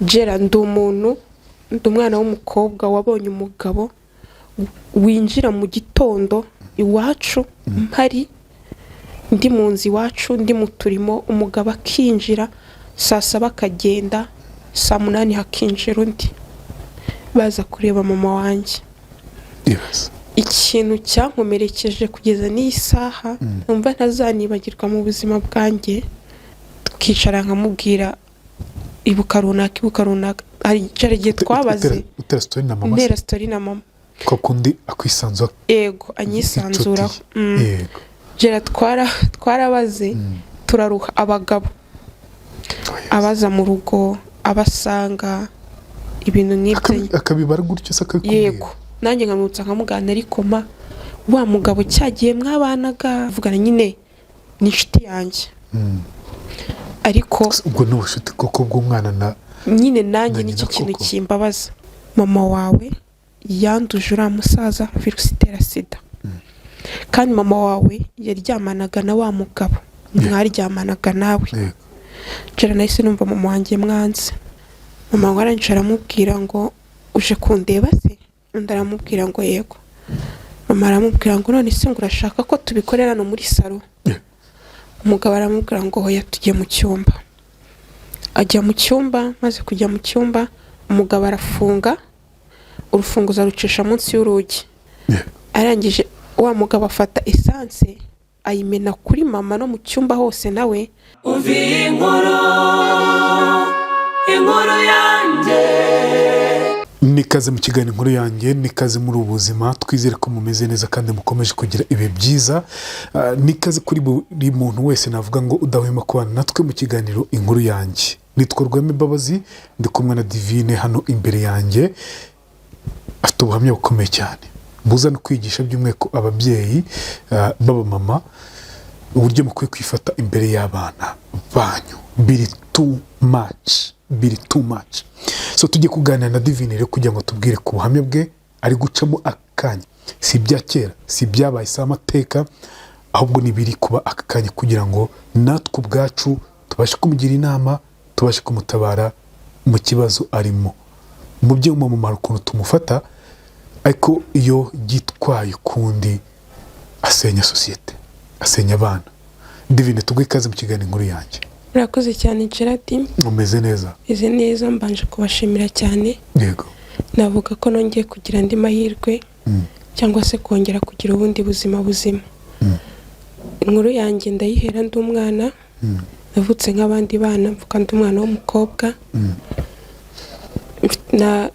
Gera, ndi umuntu, ndi umwana w'umukobwa wabonye umugabo winjira mu gitondo iwacu, mpari, ndi mu nzu iwacu, ndi mu turimo, umugabo akinjira saa 7, akagenda saa 8, hakinjira undi, baza kureba mama wanjye. Ibaze. Ikintu cyankomerekeje kugeza n'iyi saha numva ntazanibagirwa mu buzima bwanjye, tukicara nkamubwira: "Ibuka runaka, ibuka runaka." Hari igihe twabaze. Utera story na mama se? Ntera story na mama. Ko kundi akwisanzura? Ego, anyisanzuraho. Inshuti ye. Yego. Gera, twarabaze turaruha, abagabo Oh, yes. abaza mu rugo, abasanga, ibintu nk'ibyo. Akabibara gutyo se, akabikubwira? Yego, nanjye nkamwibutsa, nkamugana: "Ariko ma, wa mugabo cyagiye mwabanaga?" Vugana nyine, ni inshuti yanjye. Ariko Ubwo ni ubucuti koko bw'umwana na nyine nanjye na nyina nicyo kintu koko. kimbabaza. Mama wawe yanduje uriya musaza virusi itera sida, kandi mama wawe yaryamanaga na wa mugabo mwaryamanaga nawe. Njara nahise numva mama wanjye mwanze. Mama wanjye arangije aramubwira ngo: "Uje kundeba se?" Undi aramubwira ngo: "Yego." Mama aramubwira ngo: "None se ngo urashaka ko tubikorera hano muri salon?" Umugabo aramubwira ngo: "Hoya, tujye mu cyumba." Ajya mu cyumba. Maze kujya mu cyumba, umugabo arafunga, urufunguzo arucisha munsi y'urugi. Arangije wa mugabo afata essence, ayimena kuri mama no mu cyumba hose nawe. Umva iyi nkuru, inkuru yanjye. Nikaze mu kiganiro Inkuru Yanjye, nikaze muri ubu buzima. Twizere ko mumeze neza kandi mukomeje kugira ibihe byiza. Nikaze kuri buri muntu wese navuga ngo udahwema kubana natwe mu kiganiro Inkuru Yanjye. Nitwa Rwema Imbabazi, ndi kumwe na Divine hano imbere yanjye. Afite ubuhamya bukomeye cyane buza no kwigisha by'umwihariko ababyeyi b'abamama uburyo mukwiye kwifata imbere y'abana banyu. Biri too much, biri too much. So tujye kuganira na Divine rero kugira ngo tubwire ku buhamya bwe ari gucamo akanya. Si ibya kera, si ibyabaye, si amateka, ahubwo ni ibiri kuba aka kanya, kugira ngo natwe ubwacu tubashe kumugira inama, tubashe kumutabara mu kibazo arimo. Umubyeyi w'umumaro ukuntu tumufata, ariko iyo yitwaye ukundi asenya sosiyete, asenya abana. Divine, tuguhe ikaze mu kiganiro Inkuru Yanjye. Murakoze cyane, Gerard. Umeze neza? Meze neza, mbanje kubashimira cyane. Navuga ko nongeye kugira andi mahirwe cyangwa se kongera kugira ubundi buzima buzima. Inkuru yanjye ndayihera ndi umwana. Navutse nk'abandi bana, mvuka ndi umwana w'umukobwa.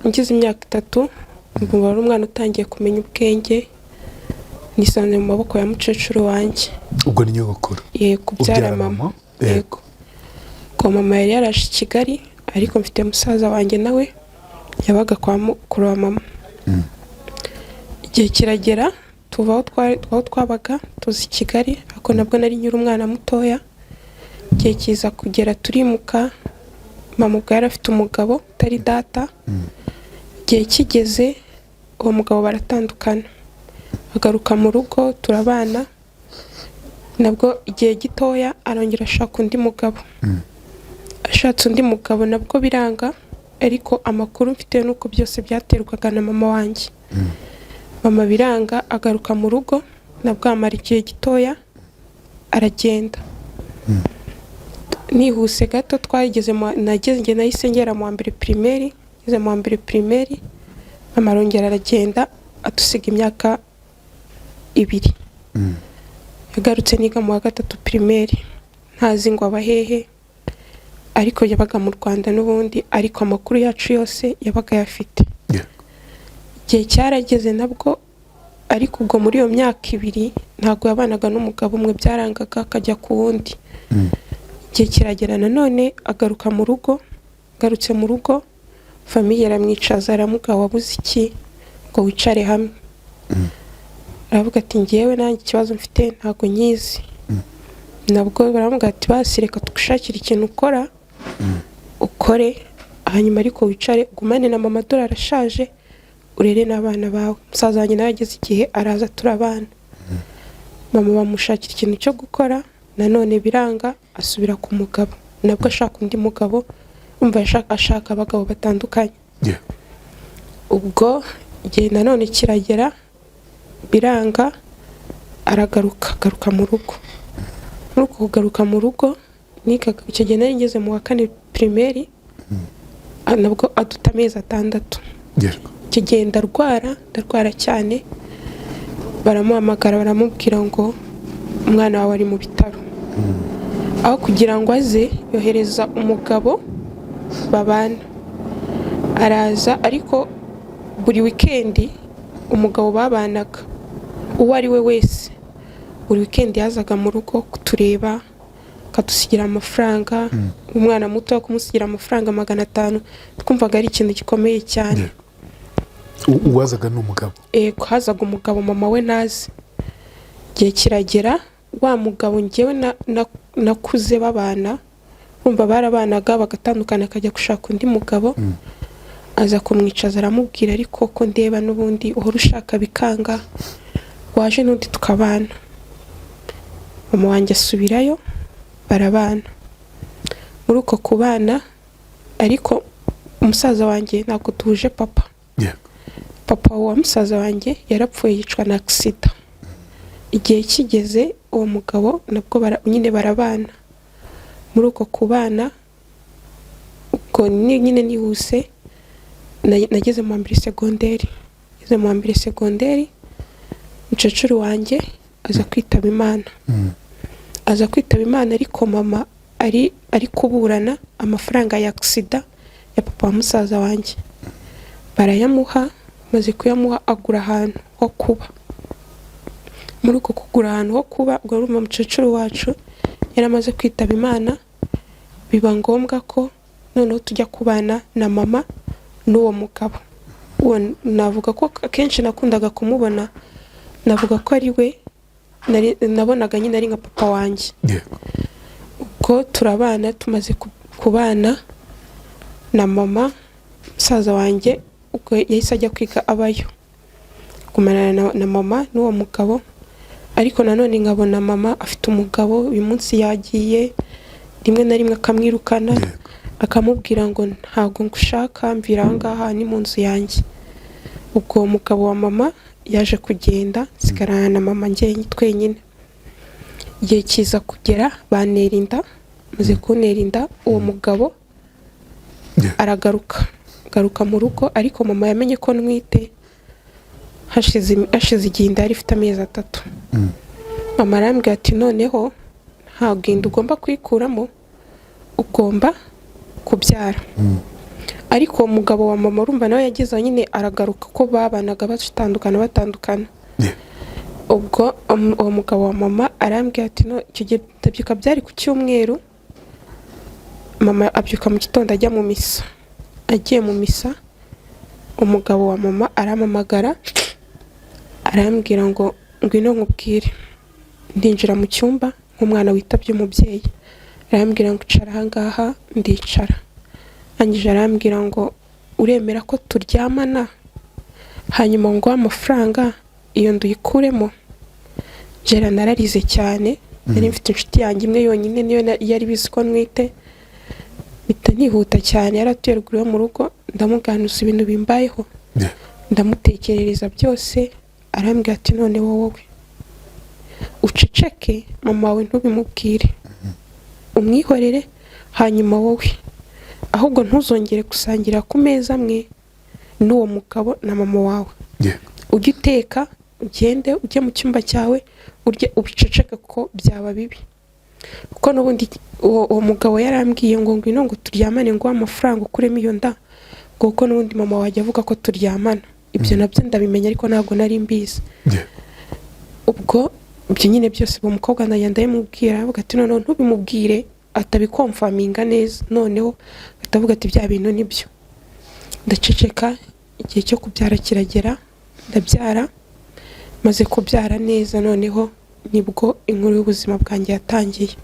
Ngize imyaka 3, ubu wari umwana utangiye kumenya ubwenge, nisanze mu maboko ya mukecuru wanjye. Ubwo ni nyogokuru? Yego, ubyara Ubyara mama. mama? Yego. Ubwo mama yari yaraje i Kigali, ariko mfite musaza wanjye, nawe yabaga kwa mukuru wa mama. Igihe kiragera tuva aho twabaga, tuza i Kigali, ariko nabwo nari nkiri umwana mutoya. Igihe kiza kugera turimuka. Mama ubwo yari afite umugabo utari data. Igihe kigeze uwo mugabo baratandukana, agaruka mu rugo, turabana. Nabwo igihe gitoya arongera ashaka undi mugabo. Ashatse undi mugabo nabwo biranga, ariko amakuru mfite ni uko byose byaterwaga na mama wanjye. Mama biranga, agaruka mu rugo, nabwo amara igihe gitoya aragenda. Nihuse gato, twageze nageze, njye nahise ngera mu wa mbere primaire. Ngeze mu wa mbere primaire, mama arongera aragenda, adusiga imyaka 2. Yagarutse niga mu wa gatatu primaire, ntazi ngo aba hehe, ariko yabaga mu Rwanda n'ubundi, ariko amakuru yacu yose yabaga ayafite. Igihe cyarageze nabwo, ariko ubwo muri iyo myaka 2 ntabwo yabanaga n'umugabo umwe, byarangaga akajya ku wundi. Igihe kiragera nanone agaruka mu rugo. Agarutse mu rugo, famille aramwicaza, aramubwira: "Wabuze iki ngo wicare hamwe?" Aravuga ati: "Ngewe nanjye ikibazo mfite ntabwo nyizi." Nabwo baramubwira ati: "Basi reka tugushakire ikintu ukora, ukore, hanyuma ariko wicare ugumane na mama, dore arashaje, urere n'abana bawe." Musaza wanjye nawe ageze igihe araza, turabana. Mama bamushakira ikintu cyo gukora, nanone biranga, asubira ku mugabo, nabwo ashaka undi mugabo. Umva, ashaka abagabo batandukanye. Ubwo igihe nanone kiragera, biranga, aragaruka, agaruka mu rugo. Muri uko kugaruka mu rugo, nigaga icyo gihe, nari ngeze mu wa kane primaire. Nabwo aduta amezi 6. Icyo gihe ndarwara, ndarwara cyane. Baramuhamagara, baramubwira ngo umwana wawe ari mu bitaro. Aho kugira ngo aze, yohereza umugabo babana, araza. Ariko buri wikendi umugabo babanaga, uwo ari we wese, buri wikendi yazaga mu rugo kutureba, akadusigira amafaranga. Umwana muto, kumusigira amafaranga 500, twumvaga ari ikintu gikomeye cyane. Uwazaga ni umugabo? Ego, hazaga umugabo, mama we ntazi. Igihe kiragera, wa mugabo ngewe nakuze babana, bumva barabanaga bagatandukana, akajya gushaka undi mugabo, aza kumwicaza, aramubwira: "Ariko ko ndeba n'ubundi uhora ushaka bikanga, waje n'undi tukabana?" Mama wanjye asubirayo, barabana. Muri uko kubana ariko, umusaza wanjye ntabwo duhuje papa. Papa wa musaza wanjye yarapfuye, yicwa na accident. Igihe kigeze, uwo mugabo nabwo nyine barabana. Muri uko kubana, ubwo nyine nihuse, nageze mu wa mbere segonderi. Ngeze mu wa mbere segonderi, umukecuru wanjye aza kwitaba Imana. Aza kwitaba Imana, ariko mama ari kuburana amafaranga ya accident ya papa wa musaza wanjye. Barayamuha. Maze kuyamuha, agura ahantu ho kuba. Muri uko kugura ahantu ho kuba, ubwo urumva umukecuru wacu yari amaze kwitaba Imana, biba ngombwa ko noneho tujya kubana na mama n'uwo mugabo. Uwo navuga ko akenshi nakundaga kumubona, navuga ko ari we nabonaga nyine ari nka papa wanjye. Ubwo turabana. Tumaze kubana na mama, musaza wanjye ubwo yahise ajya kwiga abayo, gumana na mama n'uwo mugabo. Ariko nanone nkabona mama afite umugabo, uyu munsi yagiye, rimwe na rimwe akamwirukana, akamubwira ngo ntabwo ngushaka, mvira aha ngaha, ni mu nzu yanjye. Ubwo uwo mugabo wa mama yaje kugenda, nsigarana na mama njyenyine, twenyine. Igihe kiza kugera, bantera inda. Maze kuntera inda, uwo mugabo aragaruka, garuka mu rugo. Ariko mama yamenye ko ntwite hashize igihe, inda yari ifite amezi 3. Mama arambwira ati: "Noneho ntabwo inda ugomba kuyikuramo, ugomba kubyara." Ariko uwo mugabo wa mama, urumva nawe yageze aho nyine aragaruka, ko babanaga batandukana batandukana. Ubwo uwo mugabo wa mama arambwira ati no, icyo gihe ndabyuka, byari ku cyumweru, mama abyuka mu gitondo ajya mu misa. Agiye mu misa, umugabo wa mama arampamagara, arambwira ngo ngwino nkubwire. Ndinjira mu cyumba nk'umwana witabye umubyeyi. Arambwira ngo icara ahangaha. Ndicara. Arangije arambwira ngo uremera ko turyamana, hanyuma ngo amafaranga iyo nduyikuremo? Jera nararize cyane. Nari mfite inshuti yanjye imwe yonyine, niyo yari bizi ko ntwite. Mpita nihuta cyane, yari atuye ruguru yo mu rugo, ndamuganuza ibintu bimbayeho, ndamutekerereza byose. Arambwira ati: "None wowe uceceke, mama wawe ntubimubwire, umwihorere, hanyuma wowe ahubwo ntuzongere gusangira ku meza amwe n'uwo mugabo na mama wawe. Ujye uteka, ugende ujye mu cyumba cyawe urye, ubiceceke kuko byaba bibi." Kuko n'ubundi uwo mugabo yarambwiye ngo ngwino ngo turyamane, ngo amafaranga ukuremo iyo nda, ngo kuko n'ubundi mama wajya avuga ko turyamana. Ibyo nabyo ndabimenya, ariko ntabwo nari mbizi. Ubwo ibyo nyine byose, uwo mukobwa ndagenda ndabimubwira, aravuga ati noneho ntubimubwire atabiconfirminga neza, noneho atavuga ati bya bintu nibyo. Ndaceceka. Igihe cyo kubyara kiragera, ndabyara. Maze kubyara neza, noneho nibwo inkuru y'ubuzima bwanjye yatangiye.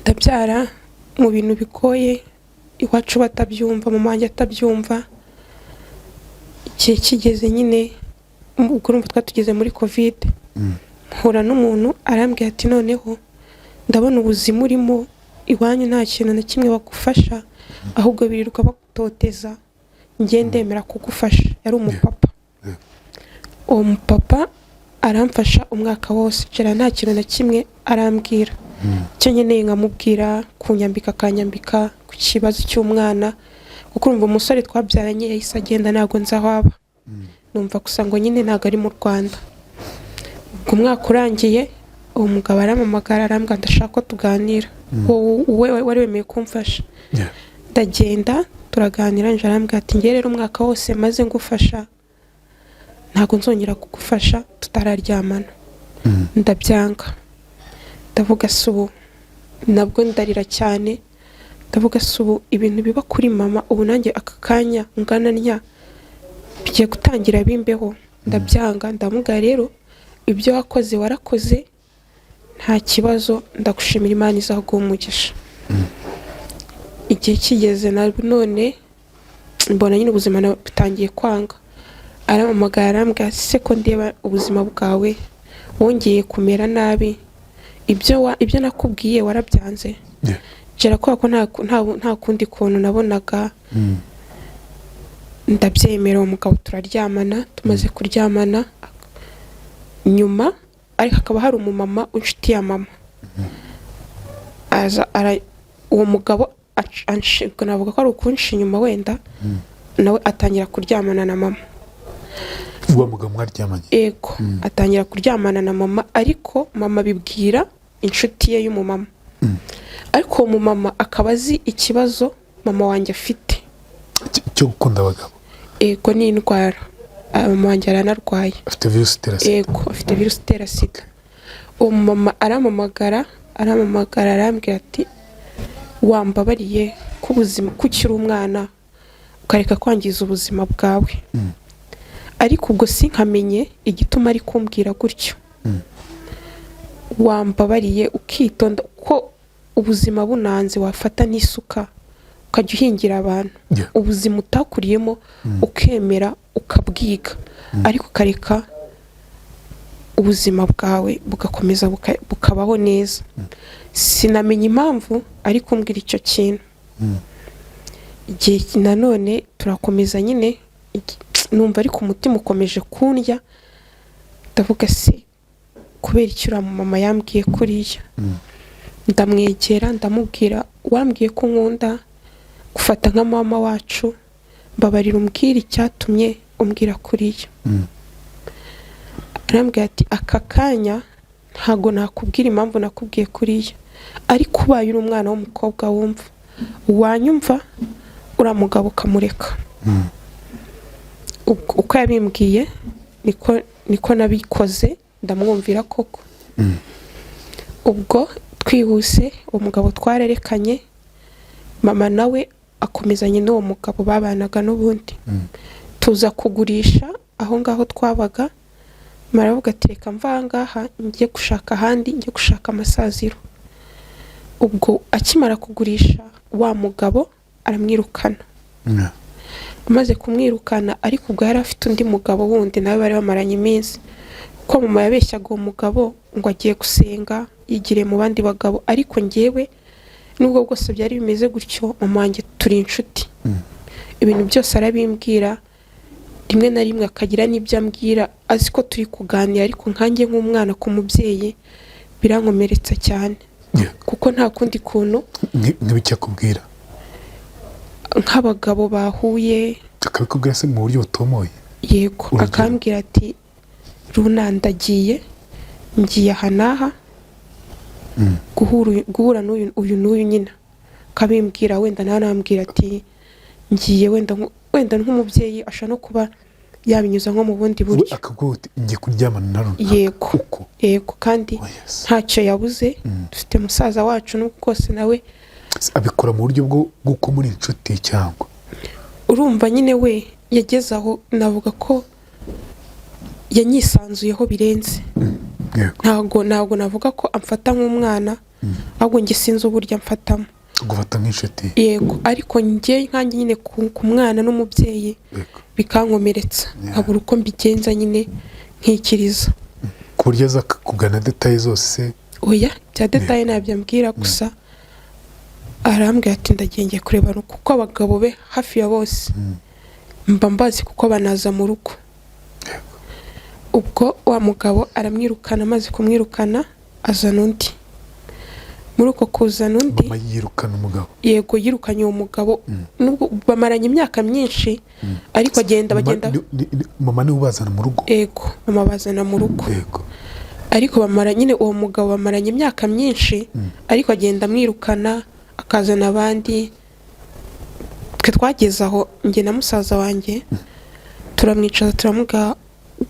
Ndabyara mu bintu bigoye, iwacu batabyumva, mama wanjye atabyumva. Igihe kigeze nyine, ubwo urumva twari tugeze muri COVID, mpura n'umuntu, arambwira ati: "Noneho ndabona ubuzima urimo." Iwanyu nta kintu na kimwe bagufasha, ahubwo birirwa bagutoteza. Njye ndemera kugufasha. Yari umupapa. Uwo mupapa aramfasha umwaka wose. Gerard nta kintu na kimwe arambwira. Icyo nkeneye nkamubwira, kunyambika akanyambika, ku kibazo cy'umwana, kuko urumva umusore twabyaranye yahise agenda, ntabwo nzi aho aba. Numva gusa ngo nyine ntabwo ari mu Rwanda. Ubwo umwaka urangiye, uwo mugabo arampamagara, arambwira: "Ndashaka ko tuganira." Wowe wari wemeye kumfasha. Ndagenda, turaganira. Nje arambwira ati: "Njye rero umwaka wose maze ngufasha, ntabwo nzongera kugufasha tutararyamana." Ndabyanga. Ndavuga: "Si ubu nabwo?" Ndarira cyane. Ndavuga: "Si ubu ibintu biba kuri mama, ubu nanjye aka kanya ngana ntya bigiye gutangira bimbeho?" Ndabyanga. Ndamubwira: "Rero ibyo wakoze warakoze, nta kibazo, ndagushimira, Imana izaguha umugisha." Igihe kigeze na none mbona nyine ubuzima butangiye kwanga. Arampamagara, arambwira: "Se ko ndeba ubuzima bwawe wongeye kumera nabi, ibyo nakubwiye warabyanze?" Jera kubera ko nta kundi kuntu nabonaga, ndabyemera. Uwo mugabo turaryamana. Tumaze kuryamana nyuma, ariko hakaba hari umumama w'inshuti ya mama aza uwo mugabo navuga ko ari ukunshi inyuma wenda, nawe atangira kuryamana na mama. Uwo mugabo mwaryamanye? Ego, atangira kuryamana na mama, ariko mama abibwira inshuti ye y'umumama, ariko uwo mumama akaba azi ikibazo mama wanjye afite. Cyo gukunda abagabo? Ego, ni indwara. Mama wanjye aranarwaye. Afite virusi itera sida? Ego, afite virusi itera sida. Uwo mumama arampamagara, arambwira ati: "Wambabariye ko ubuzima, ko ukiri umwana, ukareka kwangiza ubuzima bwawe?" Ariko ubwo sinkamenye igituma ari kumbwira gutyo. "Wambabariye ukitonda, ko ubuzima bunanze wafata n'isuka ukajya uhingira abantu, ubuzima utakuriyemo ukemera ukabwiga, ariko ukareka ubuzima bwawe bugakomeza bukabaho neza." Sinamenya impamvu ari kumbwira icyo kintu. Igihe nanone turakomeza nyine, numva ariko umutima ukomeje kundya. Ndavuga: "Se kubera icyo uriya mama yambwiye kuriya?" Ndamwegera, ndamubwira: "Wambwiye ko nkunda gufata nka mama wacu, mbabarira umbwire icyatumye umbwira kuriya." Arambwira ati: "Aka kanya ntago nakubwira impamvu nakubwiye kuriya, ariko ubaye uri umwana w'umukobwa wumva, wanyumva, uriya mugabo ukamureka." Uko yabimbwiye niko nabikoze, ndamwumvira koko. Ubwo twihuse, uwo mugabo twararekanye, mama nawe akomezanye n'uwo mugabo babanaga n'ubundi. Tuza kugurisha aho ngaho twabaga. Maravuga ati: "Reka mva aha ngaha njye gushaka ahandi, njye gushaka amasaziro." Ubwo akimara kugurisha, wa mugabo aramwirukana. Amaze kumwirukana, ariko ubwo yari afite undi mugabo wundi nawe bari bamaranye iminsi, kuko mama yabeshyaga uwo mugabo ngo agiye gusenga, yigiriye mu bandi bagabo. Ariko njyewe nubwo bwose byari bimeze gutyo, mama wanjye turi inshuti, ibintu byose arabimbwira, rimwe na rimwe akagira n'ibyo ambwira azi ko turi kuganira, ariko nkanjye nk'umwana ku mubyeyi birankomeretsa cyane, kuko nta kundi kuntu. Nk'ibiki akubwira? Nk'abagabo bahuye. Akabikubwira se mu buryo butomoye? Yego. Urugero? Akambwira ati: "Runandagiye, ngiye aha n'aha guhura n'uyu uyu n'uyu." Nyina akabimbwira, wenda nawe nambwira ati: "Ngiye." Wenda nk'umubyeyi ashobora no kuba yabinyuza nko mu bundi We buryo. akabwira uti: "Ngiye kuryamana na runaka." Yego. Uko? Yego, kandi Oh, yes. ntacyo yabuze. Dufite musaza wacu, n'ubwo kose nawe. Abikora mu buryo bw'uko muri inshuti cyangwa? Urumva nyine we yageze aho, navuga ko yanyisanzuyeho birenze. Ntabwo navuga ko amfata nk'umwana, ahubwo njye sinzi uburyo amfatamo. Gufata nk'inshuti. Yego, ariko njye nkanjye nyine ku mwana n'umubyeyi bikankomeretsa, nkabura uko mbigenza nyine, nkikiriza. Ku buryo aza akakugana détails zose se? Oya, bya détails ntabyo ambwira, gusa Arambwira ati ndagiye, ngiye kureba kuko abagabo be hafi ya bose mba mbazi kuko banaza mu rugo. Ubwo wa mugabo aramwirukana. Amaze kumwirukana azana undi. Muri uko kuzana undi, Mama yirukana umugabo? Yego, yirukanye uwo mugabo, nubwo bamaranye imyaka myinshi, ariko agenda Mama bagenda. Mama niwe ubazana mu rugo? Yego, mama bazana mu rugo. Ariko bamara nyine, uwo mugabo bamaranye imyaka myinshi, ariko agenda amwirukana akazana abandi. Twe twageze aho, njye na musaza wanjye turamwicaza, turamubwira: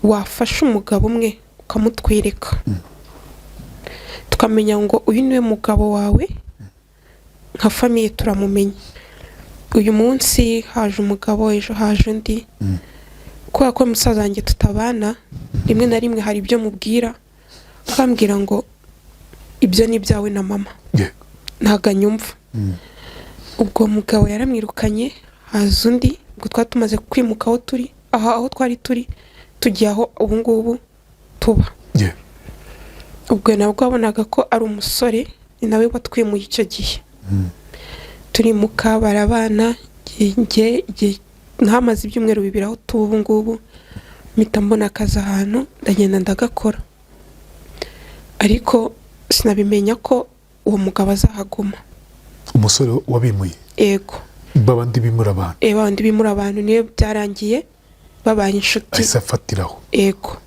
wafashe umugabo umwe ukamutwereka, tukamenya ngo uyu niwe mugabo wawe, nka famille turamumenya. Uyu munsi haje umugabo, ejo haje undi. Kubera ko musaza wanjye tutabana, rimwe na rimwe hari ibyo mubwira akambwira ngo ibyo ni ibyawe na mama. Ntabwo anyumva. Ubwo mugabo yaramwirukanye, haza undi. Ubwo twari tumaze kwimuka aho turi aha, aho twari turi tugiye aho ubu ngubu tuba. Ubwo nabwo wabonaga ko ari umusore, ni nawe watwimuye icyo gihe. Turimuka, barabana. Njye igihe ntamaze ibyumweru 2 aho tuba ubu ngubu, mpita mbona akazi ahantu, ndagenda ndagakora, ariko sinabimenya ko uwo mugabo azahaguma. Umusore wabimuye? Yego. Babandi bimura abantu? Bandi bimura abantu, niyo byarangiye babaye inshuti. Ahise afatiraho? Yego.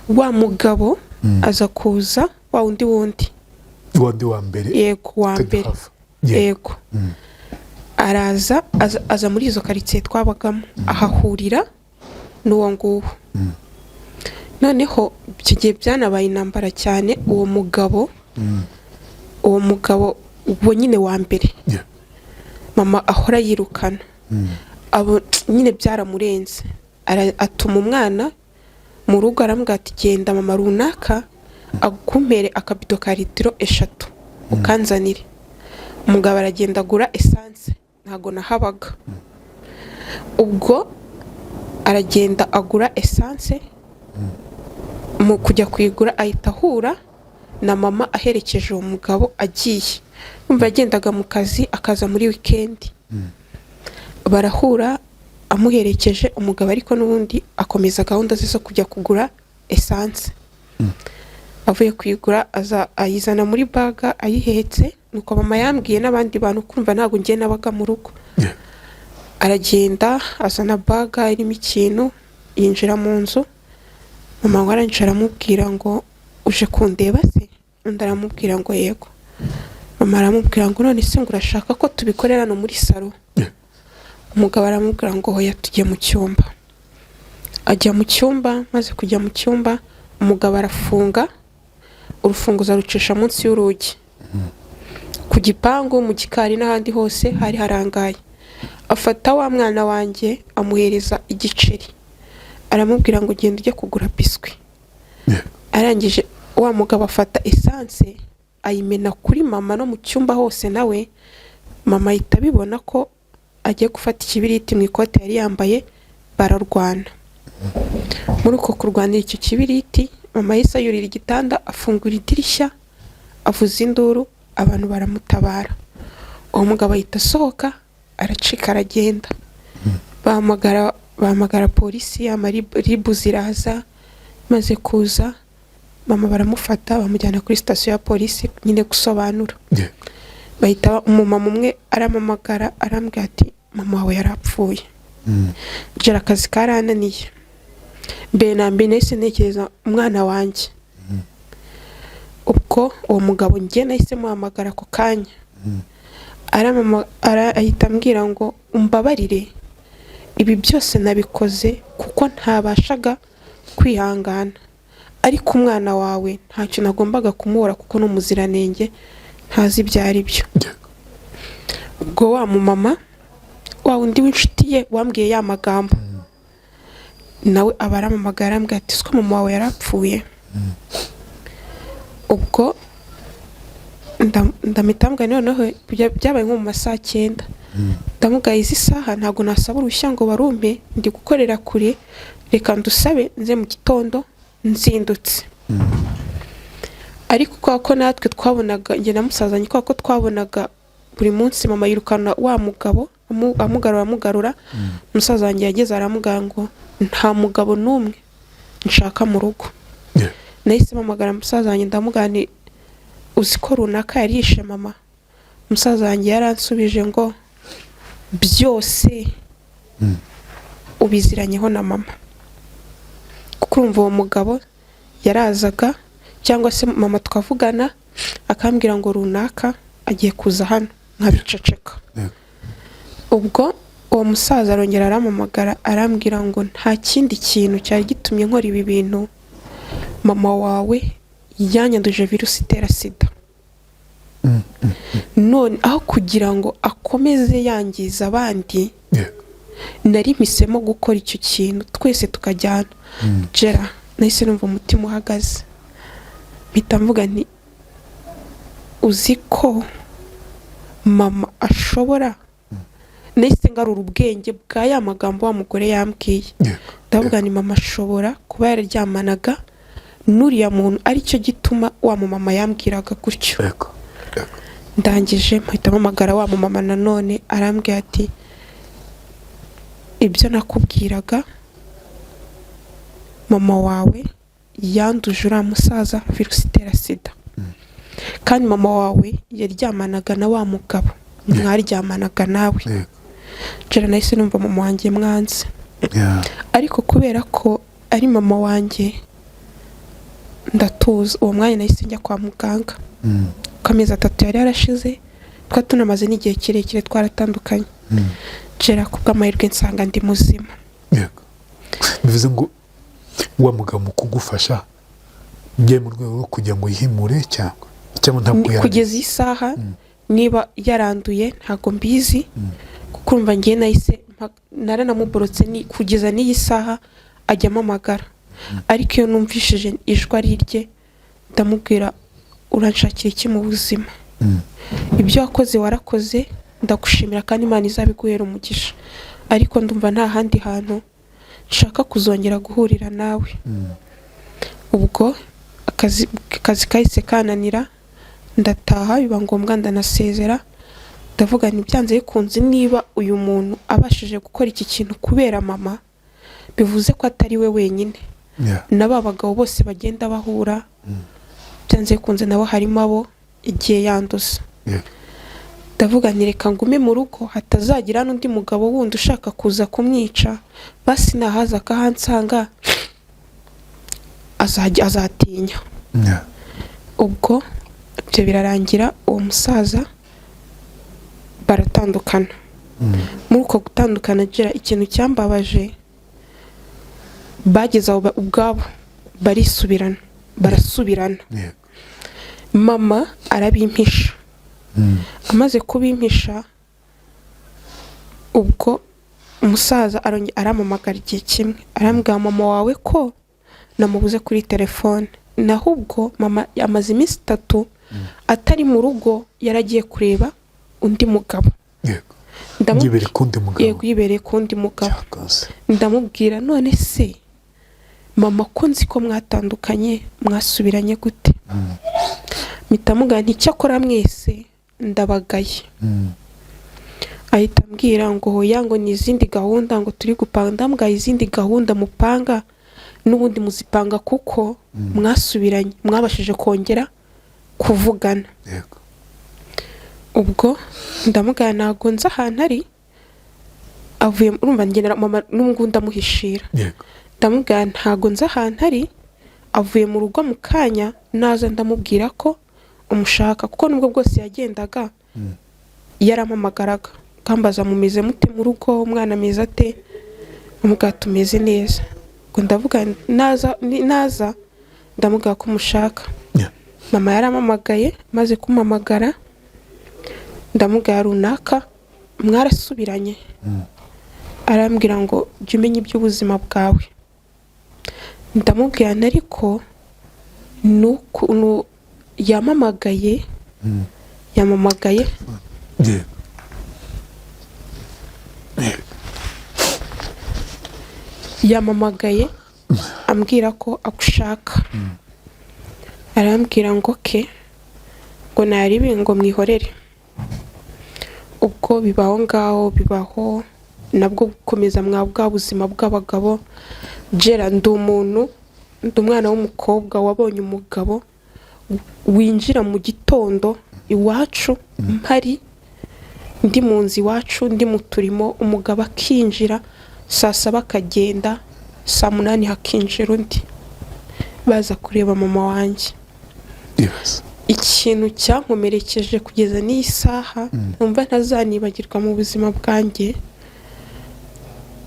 Wa mugabo aza kuza, wa wundi wundi. Wandi wa mbere? Yego, wa utajya mbere. uhava. Yego. Yego. Araza, aza muri izo karitsiye twabagamo, ahahurira n'uwo nguwo. Noneho icyo gihe byanabaye intambara cyane. Uwo mugabo uwo nyine wa mbere mama ahora yirukana, abo nyine byaramurenze. Atuma umwana mu rugo, aramubwira ati: genda mama runaka agumpere akabido ka litiro 3 ukanzanire. Umugabo aragenda agura essence, ntabwo nahabaga ubwo. Aragenda agura essence, mu kujya kuyigura ahita ahura na mama aherekeje uwo mugabo agiye. Umva, yagendaga mu kazi akaza muri wikendi, barahura amuherekeje umugabo, ariko n'ubundi akomeza gahunda ze zo kujya kugura essence. Avuye kuyigura aza ayizana muri bag ayihetse, nuko mama yambwiye n'abandi bantu, kumva ntabwo ngiye nabaga mu rugo. Aragenda azana bag irimo ikintu, yinjira mu nzu. Mama ngo arangije aramubwira ngo: uje kundeba se? Undi aramubwira ngo: yego. Mama aramubwira ngo: none se ngo urashaka ko tubikorera hano muri salon? Umugabo aramubwira ngo: hoya, tujye mu cyumba. Ajya mu cyumba. Maze kujya mu cyumba, umugabo arafunga, urufunguzo arucisha munsi y'urugi. Ku gipangu, mu gikari n'ahandi hose hari harangaye. Afata wa mwana wanjye amuhereza igiceri, aramubwira ngo: genda ujye kugura biscuit. Arangije wa mugabo afata essence ayimena kuri mama no mu cyumba hose. Nawe mama ahita abibona ko agiye gufata ikibiriti mu ikote yari yambaye, bararwana. Muri uko kurwanira icyo kibiriti, mama yahise yurira igitanda, afungura idirishya, avuza induru, abantu baramutabara. Uwo mugabo ahita asohoka, aracika, aragenda. Bahamagara polisi, amaribu ziraza. Maze kuza, mama baramufata, bamujyana kuri sitasiyo ya polisi nyine gusobanura. Bahita umumama umwe arampamagara, arambwira ati: mama wawe yarapfuye. Jera akazi karananiye. Mbere na mbere nahise ntekereza umwana wanjye. Ubwo uwo mugabo njye nahise muhamagara ako kanya. Ahita ambwira ngo: umbabarire, ibi byose nabikoze kuko ntabashaga kwihangana, ariko umwana wawe ntacyo nagombaga kumuhora kuko ni umuziranenge, ntazi ibyo ari byo. Ubwo wa mumama wa wundi w'inshuti ye wambwiye ya magambo, nawe aba arampamagara, arambwira ati: siko mama wawe yarapfuye? Ubwo ndamita mbwira, noneho byabaye nko mu ma saa 9, ndamubwira: izi saha ntabwo nasaba uruhushya ngo barumpe, ndi gukorera kure, reka ndusabe nze mu gitondo nzindutse. Ariko kubera ko natwe twabonaga, njye na musaza wanjye, kubera ko twabonaga Buri munsi mama yirukana wa mugabo, amugarura amugarura. Umusaza wanjye yageze aramubwira ngo nta mugabo n'umwe nshaka mu rugo. Nahise mpamagara musaza wanjye, ndamubwira nti uzi ko runaka yari yishe mama? Umusaza wanjye yaransubije ngo byose ubiziranyeho na mama, kuko urumva uwo mugabo yarazaga cyangwa se mama tukavugana akambwira ngo runaka agiye kuza hano, nkabiceceka. Ubwo uwo musaza arongera arampamagara, arambwira ngo nta kindi kintu cyari gitumye nkora ibi bintu, mama wawe yanyanduje virusi itera sida, none aho kugira ngo akomeze yangiza abandi, nari mpisemo gukora icyo kintu twese tukajyana. Gera nahise numva umutima uhagaze, mpita mvuga nti uzi ko mama ashobora. Nahise ngarura ubwenge bwa ya magambo wa mugore yambwiye. Ndavuga ni mama ashobora kuba yararyamanaga n'uriya muntu, aricyo gituma wa mumama yambwiraga gutyo. yego yego Ndangije mpita mpamagara wa mumama nanone, arambwira ati ibyo nakubwiraga, mama wawe yanduje uriya musaza virusi itera sida, kandi mama wawe yaryamanaga na wa mugabo mwaryamanaga nawe. Jera nahise numva mama wanjye mwanze, ariko kubera ko ari mama wanjye ndatuza. Uwo mwanya nahise njya kwa muganga, kuko amezi 3 yari yarashize, twari tunamaze n'igihe kirekire twaratandukanye. Jera ku bw'amahirwe nsanga ndi muzima. Yego, bivuze ngo wa mugabo mu kugufasha byari mu rwego rwo kugira ngo yihimure, cyangwa ntabwo yari Kugeza iyi saha niba yaranduye ntabwo mbizi, kuko urumva ngiye nahise naranamuborotse, ni kugeza n'iyi saha ajya ampamagara, ariko iyo numvishije ijwi ari irye ndamubwira uranshakira iki mu buzima? Ibyo wakoze warakoze, ndagushimira kandi Imana izabiguhera umugisha, ariko ndumva nta handi hantu nshaka kuzongera guhurira nawe. Ubwo akazi kahise kananira, ndataha, biba ngombwa ndanasezera. Ndavuga nti byanze bikunze niba uyu muntu abashije gukora iki kintu kubera mama, bivuze ko atari we wenyine, na ba bagabo bose bagenda bahura, byanze bikunze nabo harimo abo igiye yanduza. Ndavuga nti reka ngume mu rugo hatazagira n'undi mugabo wundi ushaka kuza kumwica, basi nahaza akahansanga azajya azatinya. Ubwo ibyo birarangira, uwo musaza baratandukana. Muri uko gutandukana, gira ikintu cyambabaje, bageze aho ubwabo barisubirana, barasubirana. Mama arabimpisha. Amaze kubimpisha, ubwo umusaza arongera arampamagara igihe kimwe, arambwira mama wawe ko namubuze kuri telefone, naho ubwo mama amaze iminsi 3 atari mu rugo, yaragiye kureba undi mugabo. Yibereye ku wundi mugabo? Yego, yibereye ku wundi mugabo. Cyakoze. Ndamubwira none se mama, ko nzi ko mwatandukanye, mwasubiranye gute? Mpita mubwira nti icyakora mwese ndabagaye. Ahita ambwira ngo hoya, ngo ni izindi gahunda ngo turi gupanga. Ndamubwira izindi gahunda mupanga n'ubundi muzipanga kuko mwasubiranye, mwabashije kongera kuvugana. Ubwo ndamubwira ntabwo nzi ahantu ari, avuye, urumva ngenera mama n'ubu ndamuhishira. Ndamubwira ntabwo nzi ahantu ari, avuye mu rugo mu kanya naza ndamubwira ko umushaka, kuko nubwo bwose yagendaga yarampamagaraga akambaza mumeze mute mu rugo, umwana ameze ate? Amubwira tumeze neza. Ubwo ndavuga naza naza ndamubwira ko umushaka. Mama yarampamagaye, maze kumpamagara ndamubwira runaka mwarasubiranye? Arambwira ngo jya umenya iby'ubuzima bwawe. Ndamubwira nti ariko yampamagaye, yampamagaye. Yego. Yego. Yampamagaye ambwira ko agushaka, arambwira ngo ke ngo naribi ngo mwihorere. Ubwo bibaho ngaho, bibaho nabwo gukomeza mwa bwa buzima bw'abagabo. Jera, ndi umuntu, ndi umwana w'umukobwa wabonye umugabo winjira mu gitondo iwacu, mpari ndi mu nzu iwacu, ndi mu turimo, umugabo akinjira saa 7 akagenda saa 8, hakinjira undi, baza kureba mama wanjye. Ibaze. Ikintu cyankomerekeje kugeza n'iyi saha numva ntazanibagirwa mu buzima bwanjye,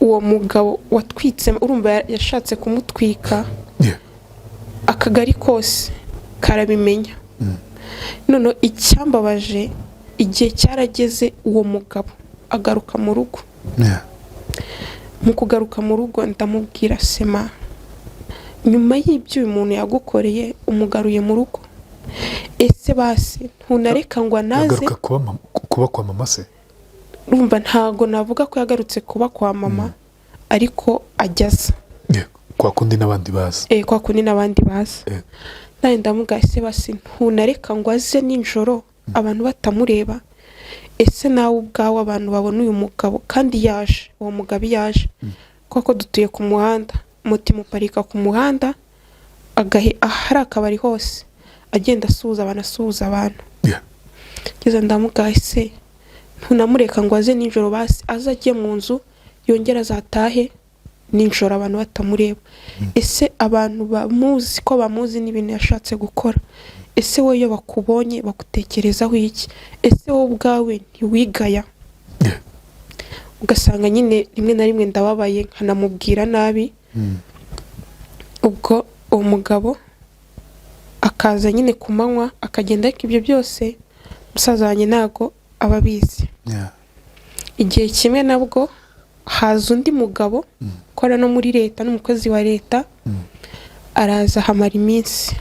uwo mugabo watwitse, urumva yashatse kumutwika, akagari kose karabimenya. Noneho icyambabaje, igihe cyarageze uwo mugabo agaruka mu rugo. Mu kugaruka mu rugo ndamubwira: "Sema, nyuma y'ibyo uyu muntu yagukoreye umugaruye mu rugo, ese basi ntunareka ngo anaze?" Agaruka kuba kwa mama se? Urumva ntago navuga ko yagarutse kuba kwa mama, ariko ajya aza. Yego, kwa kundi n'abandi baza. Eh, kwa kundi n'abandi baza. Nawe ndamubwira: "Ese basi ntunareka ngo aze nijoro abantu batamureba? Ese nawe ubwawe abantu babona uyu mugabo kandi yaje, uwo mugabo iyo yaje, kuko dutuye ku muhanda, moto imuparika ku muhanda, agahe ahari akabari hose agenda asuhuza abantu, asuhuza abantu." Ngeze ndamubwira: "Ese ntunamureka ngo aze nijoro, basi aze ajye mu nzu yongere azatahe nijoro abantu batamureba? Ese abantu bamuzi ko bamuzi n'ibintu yashatse gukora? Ese wowe iyo bakubonye bagutekerezaho iki? Ese wowe ubwawe ntiwigaya?" Ugasanga nyine rimwe na rimwe ndababaye nkanamubwira nabi. Ubwo uwo mugabo akaza nyine ku manywa akagenda, ariko ibyo byose musaza wanjye ntago aba abizi. Igihe kimwe nabwo haza undi mugabo ukora no muri leta, n'umukozi wa leta, araza ahamara iminsi.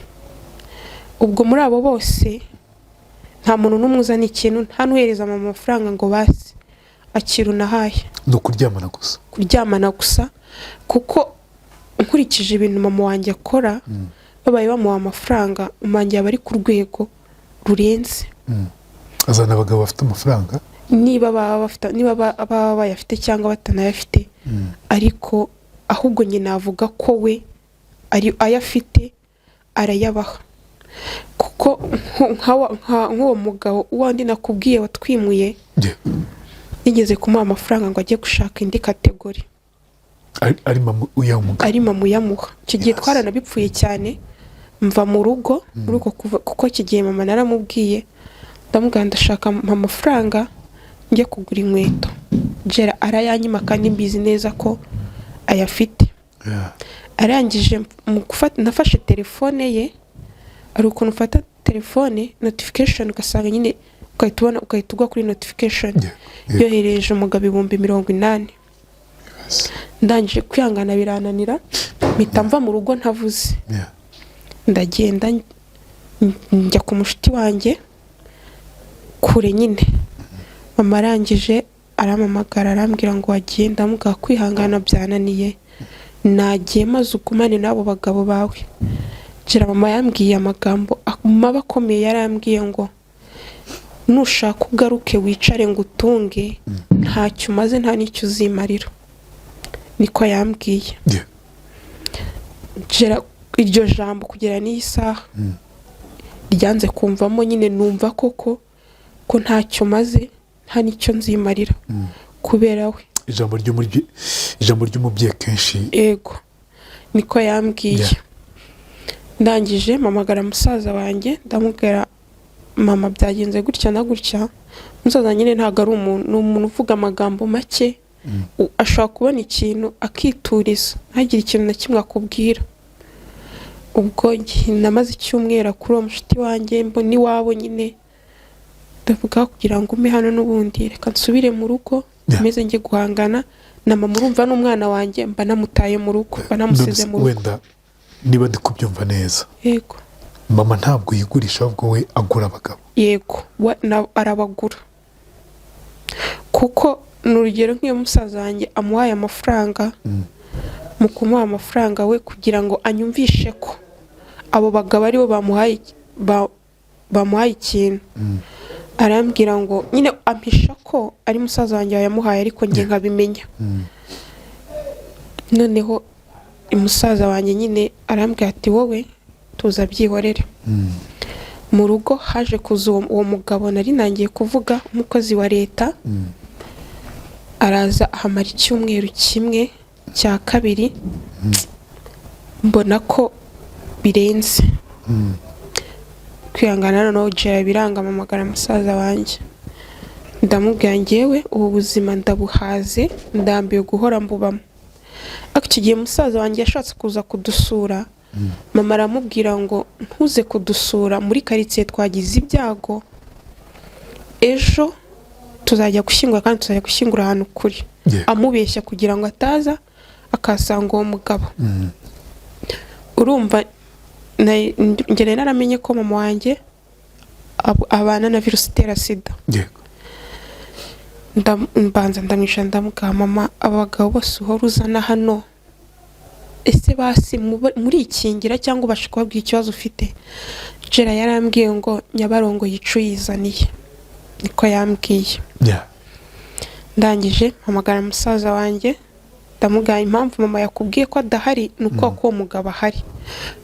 Ubwo muri abo bose nta muntu n'umwe uzana ikintu, nta n'uhereza mama amafaranga ngo basi akira unahaye. Ni ukuryamana gusa? Kuryamana gusa, kuko nkurikije ibintu mama wanjye akora, babaye bamuha amafaranga, mama wanjye yaba ari ku rwego rurenze. Azana abagabo bafite amafaranga? Niba baba bafite, niba baba bayafite cyangwa batanayafite, ariko ahubwo njye navuga ko we ari ayafite arayabaha, kuko nk'uwo mugabo wandi nakubwiye watwimuye, yigeze kumuha amafaranga ngo ajye gushaka indi category. Ari mama uyaha umugabo? Ari mama uyamuha. Icyo gihe twaranabipfuye cyane, mva mu rugo muri uko kuva, kuko icyo gihe mama naramubwiye, ndamubwira: "Ndashaka mpa amafaranga njye kugura inkweto." Jera arayanyima kandi mbizi neza ko ayafite. Arangije mu gufata, nafashe telefone ye, hari ukuntu ufata telefone notification ugasanga nyine ugahita ubona, ugahita ugwa kuri notification, yoherereje umugabo 80,000. Ndangije kwihangana birananira, mpita mva mu rugo ntavuze. Ndagenda njya ku mushuti wanjye kure nyine. Mama arangije arampamagara, arambwira ngo: "Wagiye?" Ndamubwira: "Kwihangana byananiye, nagiye, maze ugumane n'abo bagabo bawe." Gira mama yambwiye amagambo mabi akomeye, yarambwiye ngo: "Nushaka ugaruke wicare ngo utunge, ntacyo umaze, nta n'icyo uzimarira." Niko yambwiye. Gera iryo jambo kugera n'iyi saha ryanze kumvamo nyine, numva koko ko ntacyo maze, nta n'icyo nzimarira kubera we. Ijambo ry'umubyeyi kenshi. Ego, niko yambwiye. Ndangije mpamagara musaza wanjye, ndamubwira: "Mama byagenze gutya na gutya." Musaza nyine ntabwo ari umuntu, ni umuntu uvuga amagambo make. Ashobora kubona ikintu akituriza, ntagire ikintu na kimwe akubwira. Ubwo namaze icyumweru kuri uwo mushuti wanjye, mbona iwabo nyine, ndavuga kugira ngo ume hano n'ubundi reka nsubire mu rugo, meze njye guhangana na mama. Urumva n'umwana wanjye mba namutaye mu rugo, mba namusize mu rugo. Wenda niba ndi kubyumva neza, Yego. mama ntabwo yigurisha, ahubwo we agura abagabo. Yego, arabagura, kuko ni urugero nk'iyo musaza wanjye amuhaye amafaranga, mu kumuha amafaranga we kugira ngo anyumvishe ko abo bagabo aribo bamuhaye ikintu. Arambwira ngo nyine ampisha ko ari musaza wanjye wayamuhaye, ariko njye nkabimenya. Noneho musaza wanjye nyine arambwira ati: "Wowe tuza, byihorere." Mu rugo haje kuza uwo mugabo nari nangiye kuvuga, umukozi wa leta. Araza ahamara icyumweru kimwe, cya kabiri, mbona ko birenze kwihangana. Noneho jera biranga, mpamagara musaza wanjye, ndamubwira: "Ngewe ubu buzima ndabuhaze, ndambiwe guhora mbubamo." Ariko icyo gihe musaza wanjye yashatse kuza kudusura, mama aramubwira ngo: "Ntuze kudusura muri karitsiye, twagize ibyago, ejo tuzajya gushyingura kandi tuzajya gushyingura ahantu kure." Amubeshya kugira ngo ataza akahasanga uwo mugabo. Urumva njye nari naramenye ko mama wanjye abana na virusi itera sida. Mbanza ndamwicara, ndamubwira: "Mama, aba bagabo bose uhora uzana hano, ese basi murikingira cyangwa ubasha kubabwira ikibazo ufite?" Jera yarambwiye ngo: "Nyabarongo yica uyizaniye." Niko yambwiye. Ndangije mpamagara musaza wanjye, ndamubwira: "Impamvu mama yakubwiye ko adahari ni uko uwo mugabo ahari.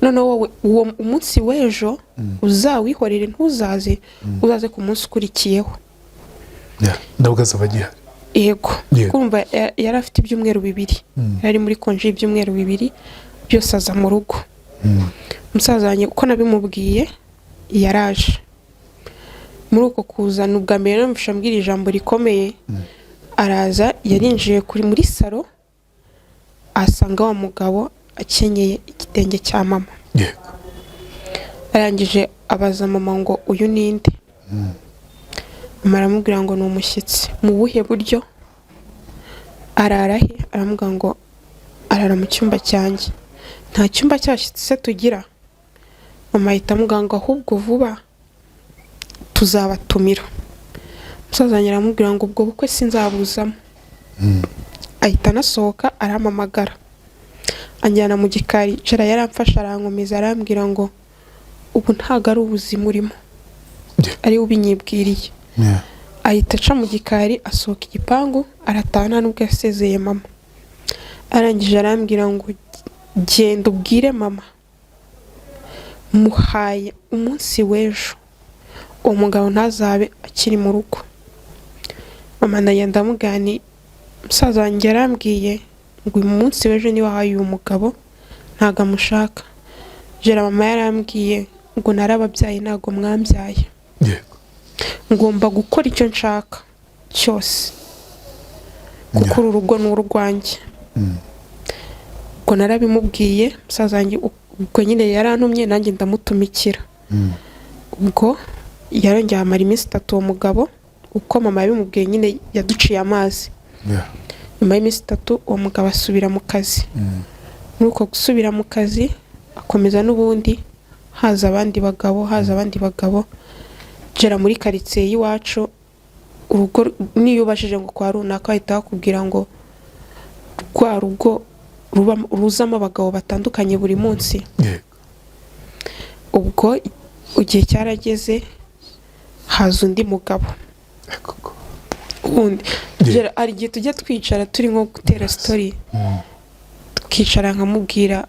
Noneho wowe uwo umunsi w'ejo uzawihorere, ntuzaze, uzaze ku munsi ukurikiyeho." Yeah. Nabwo azaba agihari. Yego. Yego. Kumva yari afite ibyumweru 2, yari ari muri konji y'ibyumweru 2 byose, aza mu rugo. Musaza wanjye uko nabimubwiye yaraje. Muri uko kuza ni ubwa mbere numvise ambwira ijambo rikomeye. Araza, yarinjiye kuri muri salo, asanga wa mugabo akenyeye igitenge cya mama. Arangije abaza mama ngo: "Uyu ni nde?" Mama aramubwira ngo: "Ni umushyitsi." "Mu buhe buryo? Arara he?" Aramubwira ngo: "Arara mu cyumba cyanjye." "Nta cyumba cy'abashyitsi se tugira?" Mama ahita amubwira ngo: "Ahubwo vuba tuzabatumira." Umusaza wanjye aramubwira ngo: "Ubwo bukwe sinzabuzamo." Ahita anasohoka, arampamagara, anjyana mu gikari. Cara yaramfashe, arankomeza, arambwira ngo: "Ubu ntabwo ari ubuzima urimo." Ari we ubinyibwiriye. Ahita aca mu gikari, asohoka igipangu, arataha, nta nubwo yasezeye mama. Arangije arambwira ngo: "Genda ubwire mama muhaye umunsi w'ejo, uwo mugabo ntazabe akiri mu rugo." Mama ndagenda ndamubwira nti: "Musaza wanjye yarambwiye ngo uyu munsi w'ejo niba wahaye uyu mugabo, ntabwo amushaka." Jera mama yarambwiye ngo: "Narababyaye, ntabwo mwambyaye. Ngomba gukora icyo nshaka cyose kuko uru rugo ni urwanjye." Ubwo narabimubwiye musaza wanjye, ubwo nyine yarantumye, nanjye ndamutumikira. Ubwo yarongeye amara iminsi 3 uwo mugabo, uko mama yabimubwiye nyine yaduciye amazi. Nyuma y'iminsi 3 uwo mugabo asubira mu kazi. Muri uko gusubira mu kazi akomeza n'ubundi haza abandi bagabo, haza abandi bagabo. Gera muri karitsiye y'iwacu, urugo niyo ubajije ngo kwa runaka, bahita bakubwira ngo rwa rugo ruzamo abagabo batandukanye buri munsi. Ubwo igihe cyarageze haza undi mugabo Koko. wundi. Gera, hari igihe tujya twicara turi nko gutera story, tukicara nkamubwira: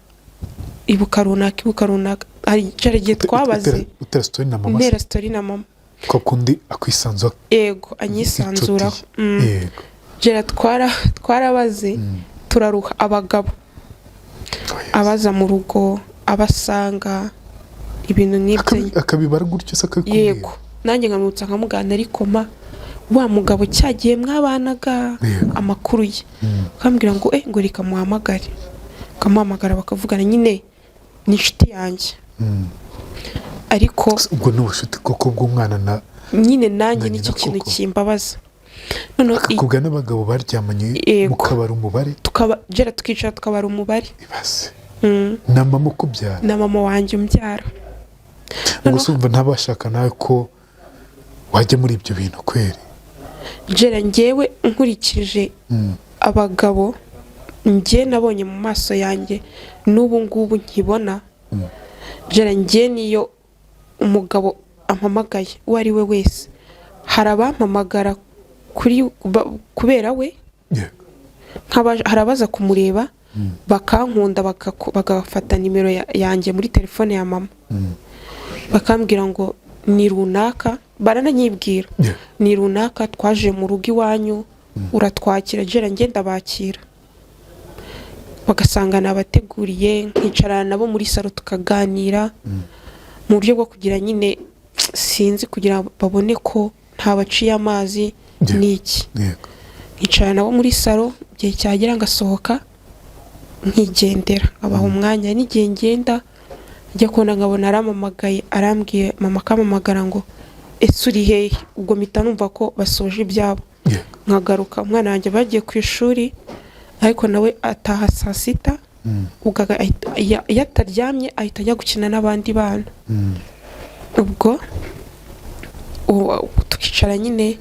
"Ibuka runaka, ibuka runaka." Hari igihe twabaze Utera story na mama? Ntera story na mama. Ko kundi akwisanzura? Yego, anyisanzuraho. Inshuti ye. Gera twarabaze turaruha, abagabo Oh, yes. abaza mu rugo, abasanga, ibintu nk'ibyo. Akabibara gutyo se, akabikubwira? Yego, nanjye nkamwibutsa, nkamugana: "Ariko ma, wa mugabo cyagiye mwabanaga, amakuru ye?" Akambwira ngo: "Eh, ngo reka muhamagare." Akamuhamagara bakavugana, nyine ni inshuti yanjye. Ariko Ubwo ni ubucuti koko bw'umwana na nyine nanjye na nyina nicyo kintu koko? kimbabaza. Noneho Akakubwira n'abagabo baryamanye? Yego. Mukabara umubare? Tukaba gera tukicara tukabara umubare. Ibaze. Na mama ukubyara? Na mama wanjye umbyara. Ubwo se urumva ntabashaka nawe ko wajya muri ibyo bintu kweri? Gera njyewe nkurikije abagabo njye nabonye mu maso yanjye n'ubu ngubu nkibona, gera njye niyo umugabo ampamagaye uwo ari we wese Hari abampamagara kuri kubera we. Hari abaza kumureba bakankunda, bagafata nimero yanjye muri telefone ya mama, bakambwira ngo ni runaka, barananyibwira, ni runaka, twaje mu rugo iwanyu, uratwakira? Gera ngenda bakira, bagasanga nabateguriye, nkicarana nabo muri salo tukaganira mu buryo bwo kugira nyine, sinzi, kugira babone ko ntabaciye amazi. N'iki, nkicarana nabo muri salo, igihe cyagera ngasohoka nkigendera, nkabaha umwanya. N'igihe ngenda njya kubona nkabona arampamagaye, arambwiye, mama akampamagara ngo: "Ese uri hehe?" Ubwo mpita numva ko basoje ibyabo, nkagaruka. Umwana wanjye bagiye ku ishuri, ariko nawe ataha saa 6. Ubwo iyo ataryamye ahita ajya gukina n'abandi bana. Ubwo tukicara nyine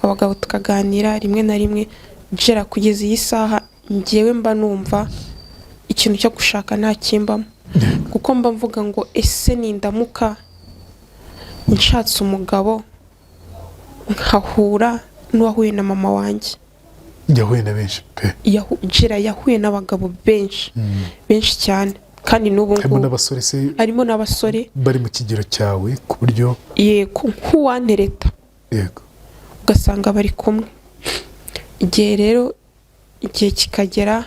abagabo tukaganira rimwe na rimwe. Gera kugeza iyi saha, ngewe mba numva ikintu cyo gushaka ntakimbamo, kuko mba mvuga ngo: ese nindamuka nshatse umugabo nkahura n'uwahuye na mama wanjye? Yahuye na benshi pe. Gera yahuye n'abagabo benshi, benshi cyane, kandi n'ubu harimo ngubu n'abasore se? Harimo n'abasore. Bari mu kigero cyawe ku buryo? Yego, nk'uwantereta. Ugasanga bari kumwe. Igihe rero, igihe kikagera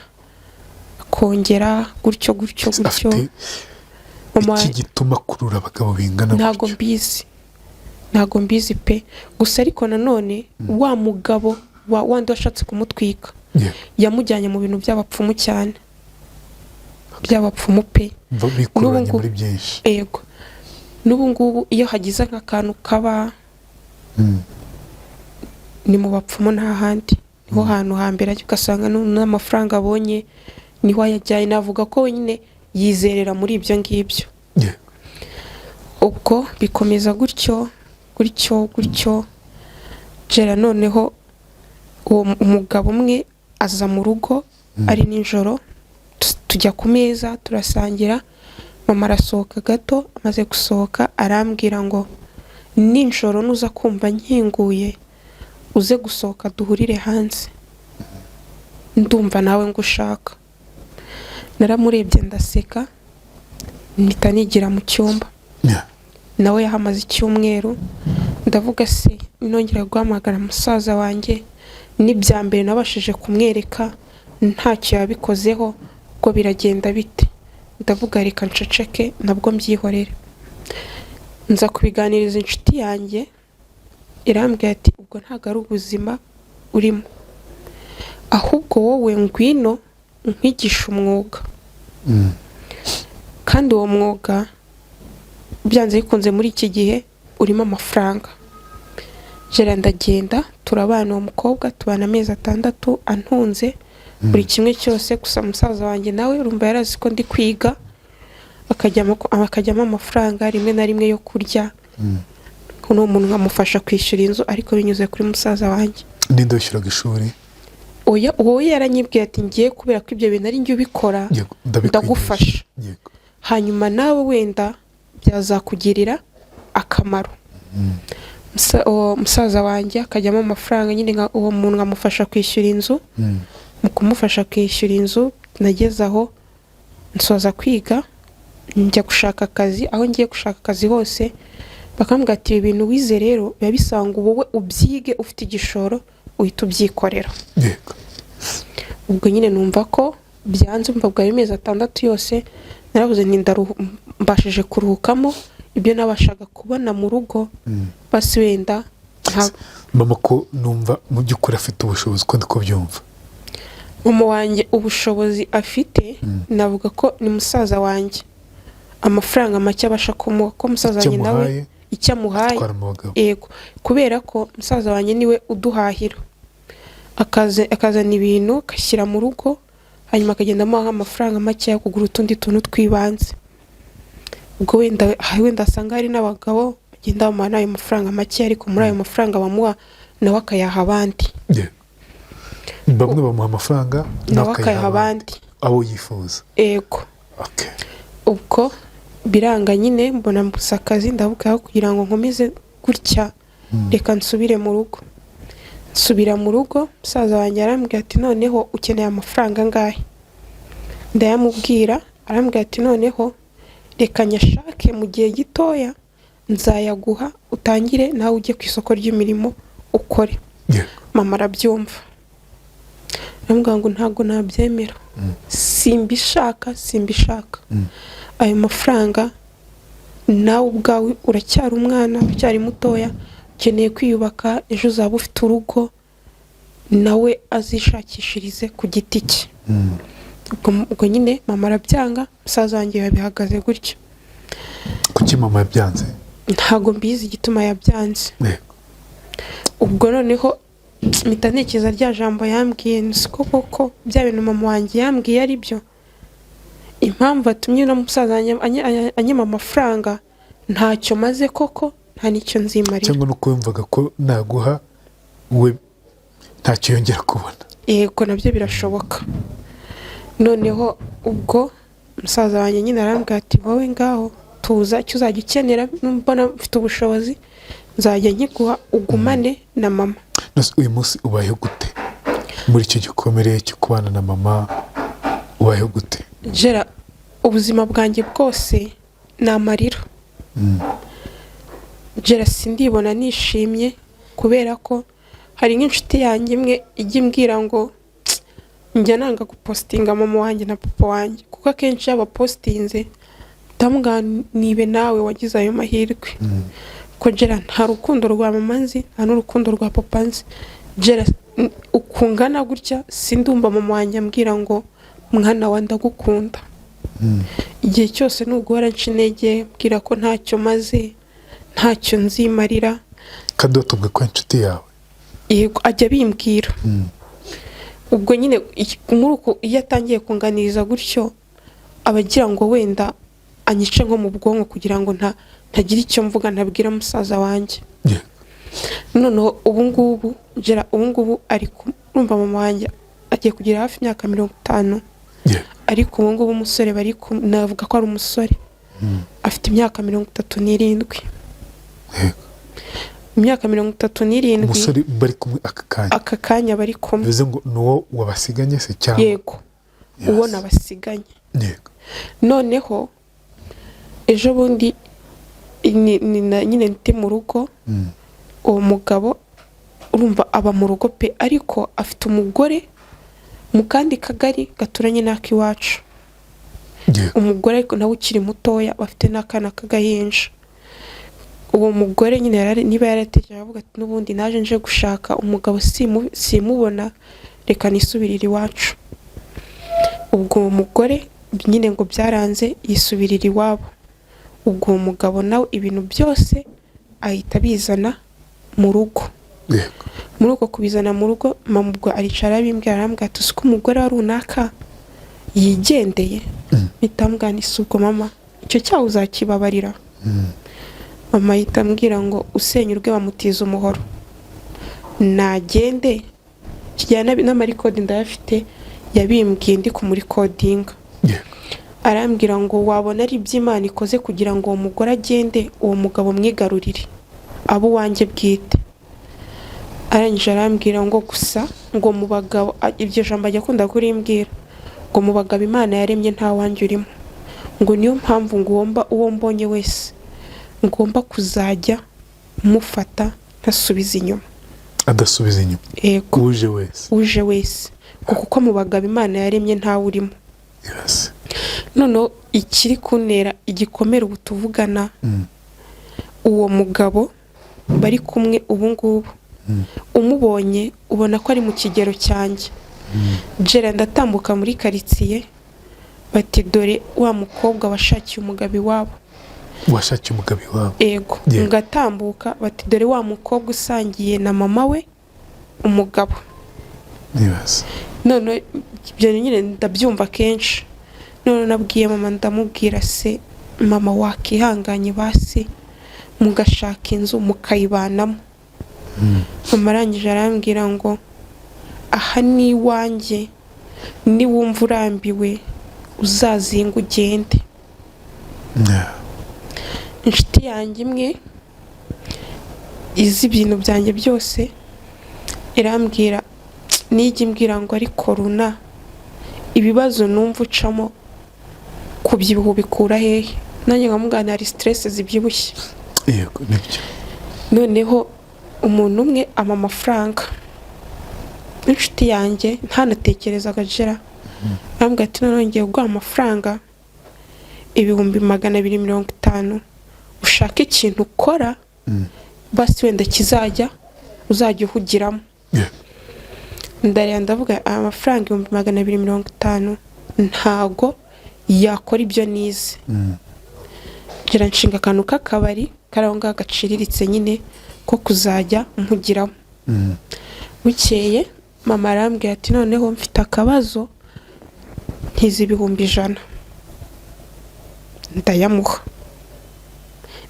akongera gutyo gutyo gutyo. Afite Mama iki gituma akurura abagabo bingana Ntago gutyo? mbizi, ntago mbizi pe. Gusa ariko nanone wa mugabo wa wandi washatse kumutwika yamujyanye mu bintu by'abapfumu cyane, by'abapfumu pe. Bikururanye N'ubu muri byinshi. Yego, n'ubu ngubu iyo hagize nk'akantu kaba, ni mu bapfumu, nta handi, niho hantu hambere ajya. Ugasanga n'amafaranga abonye niho ayajyanye. Navuga ko wenyine yizerera muri ibyo ngibyo. Ubwo bikomeza gutyo gutyo gutyo. Gera noneho uwo umugabo umwe aza mu rugo ari nijoro, tujya ku meza turasangira, mama arasohoka gato. Amaze gusohoka arambwira ngo: "Nijoro nuza kumva nkinguye, uze gusohoka duhurire hanze, ndumva nawe ngushaka." Naramurebye ndaseka, mpita nigira mu cyumba. Nawe yahamaze icyumweru. Ndavuga: se nongera guhamagara musaza wanjye, n'ibya mbere nabashije kumwereka ntacyo yabikozeho, ubwo biragenda bite? Ndavuga: reka nceceke nabwo mbyihorere. Nza kubiganiriza inshuti yanjye, irambwira ati: "Ubwo ntabwo ari ubuzima urimo, ahubwo wowe ngwino nkwigisha umwuga, kandi uwo mwuga byanze bikunze muri iki gihe urimo amafaranga." Jera ndagenda, turabana, uwo mukobwa tubana amezi 6 antunze buri kimwe cyose. Gusa musaza wanjye nawe urumva yarazi ko ndi kwiga, akajyamo amafaranga rimwe na rimwe yo kurya. Uno muntu nkamufasha kwishyura inzu, ariko binyuze kuri musaza wanjye. Ninde wishyuraga ishuri? Oya, wowe yaranyibwiye ati: "Ngiye kubera ko ibyo bintu ari njye ubikora, Yego, ndabikwigisha. ndagufasha, hanyuma nawe wenda byazakugirira akamaro." Uwo musaza wanjye akajyamo amafaranga nyine, uwo muntu nkamufasha kwishyura inzu. Mu kumufasha kwishyura inzu, nageze aho nsoza kwiga, njya gushaka akazi. Aho ngiye gushaka akazi hose bakambwira ati: "Ibi bintu wize rero biba bisaba ngo wowe ubyige ufite igishoro, uhita ubyikorera." Ubwo nyine numva ko byanze. Umva, bwari amezi 6 yose narabuze nti mbashije kuruhukamo ibyo nabashaga kubona mu rugo, basi wenda Mama ko numva mu by'ukuri afite ubushobozi, ko ndi kubyumva? Mama wanjye ubushobozi afite, navuga ko ni musaza wanjye amafaranga make abasha kumuha, ko musaza Icyo wanjye nawe amuhaye, icyo amuhaye atwara mu bagabo. Yego, kubera ko musaza wanjye niwe uduhahira, akazana ibintu agashyira mu rugo, hanyuma akagenda amuha amafaranga make yo kugura utundi tuntu tw'ibanze. Ubwo wenda asanga hari n'abagabo bagenda bamuha n'ayo mafaranga make, ariko muri ayo mafaranga bamuha nawe akayaha abandi. Bamwe bamuha amafaranga, nawe akayaha abandi abo yifuza. Yego. Ubwo biranga nyine, mbona mbuze akazi. Ndavuga: aho kugira ngo nkomeze gutya Reka nsubire mu rugo. Nsubira mu rugo, musaza wanjye arambwira ati: "Noneho ukeneye amafaranga angahe?" Ndayamubwira. Arambwira ati: "Noneho reka nyashake, mu gihe gitoya nzayaguha, utangire nawe ujye ku isoko ry'imirimo ukore." Mama arabyumva, aramubwira ngo: "Ntabwo nabyemera, simbishaka, simbishaka ayo mafaranga. Nawe ubwawe uracyari umwana, uracyari mutoya, ukeneye kwiyubaka, ejo uzaba ufite urugo, nawe azishakishirize ku giti cye." Ubwo nyine mama arabyanga, musaza wanjye yabihagaze gutyo. Kuki mama yabyanze? Ntabwo mbizi igituma yabyanze. Ubwo noneho mpita ntekereza rya jambo yambwiye, siko koko bya bintu mama wanjye yambwiye ari byo? Impamvu atumye uno musaza wanjye anyima amafaranga, ntacyo maze koko, nta n'icyo nzimarira. Cyangwa nuko yumvaga ko naguha we ntacyo yongera kubona. Yego, nabyo birashoboka. Noneho ubwo musaza wanjye nyine arambwira ati: "Wowe ngaho tuza, icyo uzajya ukenera numbona mfite ubushobozi nzajya nkiguha, ugumane na mama." None se uyu munsi ubayeho gute muri icyo gikomere cyo kubana na mama? Ubayeho gute? Gera ubuzima bwanjye bwose ni amarira. Gera sindibona nishimye, kubera ko hari nk'inshuti yanjye imwe ijya imbwira ngo njya nanga gupositinga mama wanjye na papa wanjye, kuko akenshi iyo abapositinze ndamubwira nibe nawe wagize ayo mahirwe, ko Gera nta rukundo rwa mama nzi, nta n'urukundo rwa papa nzi. Gera ukungana gutya sindumva mama wanjye ambwira ngo: "Mwana wa, ndagukunda." Igihe cyose nuguhora nca intege, mbwira ko ntacyo maze, ntacyo nzimarira. Kandi watubwiye ko ari inshuti yawe. Yego, ajya abimbwira. Ubwo nyine muri uko iyo atangiye kunganiriza gutyo, aba agira ngo wenda anyice nko mu bwonko, kugira ngo ntagira icyo mvuga, ntabwira musaza wanjye. Noneho ubu ngubu ngera ubu ngubu ari kumva mama wanjye agiye kugira hafi imyaka 50. Ariko ubu ngubu umusore bari navuga ko ari umusore, afite imyaka 37. Imyaka 37. Umusore bari kumwe aka kanya? Aka kanya bari kumwe. Bivuze ngo ni uwo wabasiganye se cyangwa? Yego, uwo nabasiganye. Noneho ejo bundi nyine ndi mu rugo, uwo mugabo urumva aba mu rugo pe, ariko afite umugore mu kandi kagari gaturanye n'ak'iwacu. Umugore ariko nawe ukiri mutoya, bafite n'akana k'agahinja. Uwo mugore nyine niba yaratekereje avuga ati: "N'ubundi naje nje gushaka umugabo simubona, reka nisubirire iwacu." Ubwo uwo mugore nyine ngo byaranze, yisubirira iwabo. Ubwo uwo mugabo nawe ibintu byose ahita abizana mu rugo. Muri uko kubizana mu rugo, mama ubwo aricara abimbwira, arambwira ati: "Uzi ko umugore wa runaka yigendeye?" Mpita mbwira nti: "Si ubwo mama, icyo cyaha uzakibabarira?" Mama ahita ambwira ngo: "Usenya urwe bamutiza umuhoro, nagende." Kijyana n'amarecord ndayafite, yabimbwiye ndi kumurikodinga. Arambwira ngo: "Wabona ari iby'Imana ikoze kugira ngo uwo mugore agende, uwo mugabo mwigarurire, abe uwanjye bwite." Arangije arambwira ngo gusa ngo mu bagabo, iryo jambo ajya akunda kurimbwira, ngo mu bagabo Imana yaremye nta wanjye urimo, ngo niyo mpamvu ngomba uwo mbonye wese ngomba kuzajya mufata ntasubiza inyuma. Adasubiza inyuma? Yego. Uje wese? Uje wese, ngo kuko mu bagabo Imana yaremye ntawe urimo. Noneho ikiri kuntera igikomere ubu tuvugana, uwo mugabo bari kumwe ubu ngubu, umubonye ubona ko ari mu kigero cyanjye. Gera ndatambuka muri karitsiye, bati: "Dore wa mukobwa washakiye umugabo iwabo." Washakiye umugabo iwabo? Ego. Ngatambuka, bati: "Dore wa mukobwa usangiye na mama we umugabo." None ibyo nyine ndabyumva kenshi. None nabwiye mama, ndamubwira: "Se mama, wakihanganye basi mugashaka inzu mukayibanamo?" Mama arangije arambwira ngo: "Aha ni iwanjye, niwumva urambiwe uzazinga ugende." Inshuti yanjye imwe Izi ibintu byanjye byose irambwira, nijya imbwira ngo ariko runa, ibibazo numva ucamo kubyibuha ubikura hehe? Nanjye nkamubwira hari stress zibyibushye. Yego, nibyo. Noneho umuntu umwe ampa amafaranga n'inshuti yanjye ntanatekerezaga agera, arambwira ati: "Noneho ngiye kuguha amafaranga 250,000, ushake ikintu ukora, basi wenda kizajya uzajya uhugiramo." Ndareba ndavuga, aya mafaranga 250,000 ntago yakora ibyo nize. Ngira nshinga akantu k'akabari kari aho ngaho gaciriritse nyine ko kuzajya mpugiramo. Bukeye mama arambwira ati: "Noneho mfite akabazo, ntiza 100,000." Ndayamuha,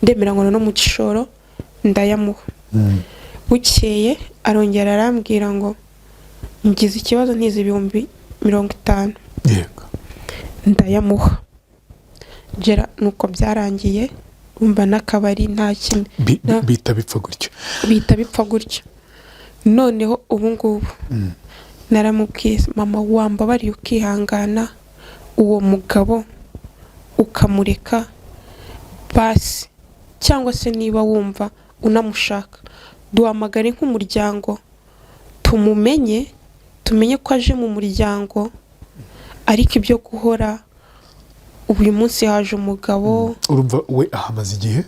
ndemera ngo no mu gishoro ndayamuha. Bukeye arongera arambwira ngo ngize ikibazo, ntiza 50,000. Ndayamuha. Gera nuko byarangiye, umva n'akabari nta kintu. Bihita bipfa gutyo? Bihita bipfa gutyo. Noneho ubu ngubu naramubwiye: "Mama, wambabariye ukihangana, uwo mugabo ukamureka basi, cyangwa se niba wumva unamushaka duhamagare nk'umuryango tumumenye, tumenye ko aje mu muryango. Ariko ibyo guhora ubu uyu munsi haje umugabo." Urumva we ahamaze igihe?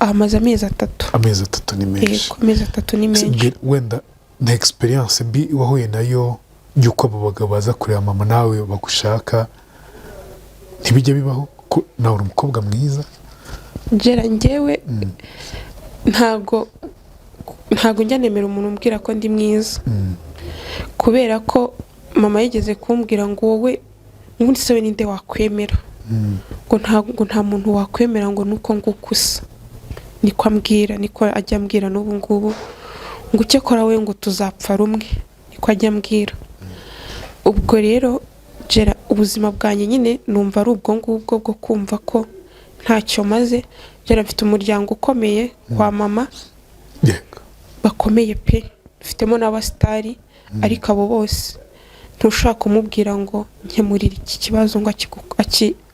Ahamaze amezi 3. Amezi 3 ni menshi. Yego, amezi 3 ni menshi. Wenda na experience mbi wahuye nayo y'uko abo bagabo baza kureba mama nawe bagushaka, ntibijya bibaho ko nawe uri umukobwa mwiza? Gera njyewe ntago njya nemera umuntu umbwira ko ndi mwiza, kubera ko mama yigeze kumbwira ngo wowe ubundi se we ninde wakwemera, ngo nta muntu wakwemera, ngo nuko nguko usa. Niko ambwira, niko ajya ambwira n'ubu ngubu, ngo icyo akora we ngo tuzapfa rumwe, niko ajya ambwira. Ubwo rero Gera ubuzima bwanjye nyine numva ari ubwo ngubwo bwo kumva ko ntacyo maze. Gera mfite umuryango ukomeye kwa mama, bakomeye pe, dufitemo n'abasitari, ariko abo bose ntushobora kumubwira ngo nkemurire iki kibazo ngo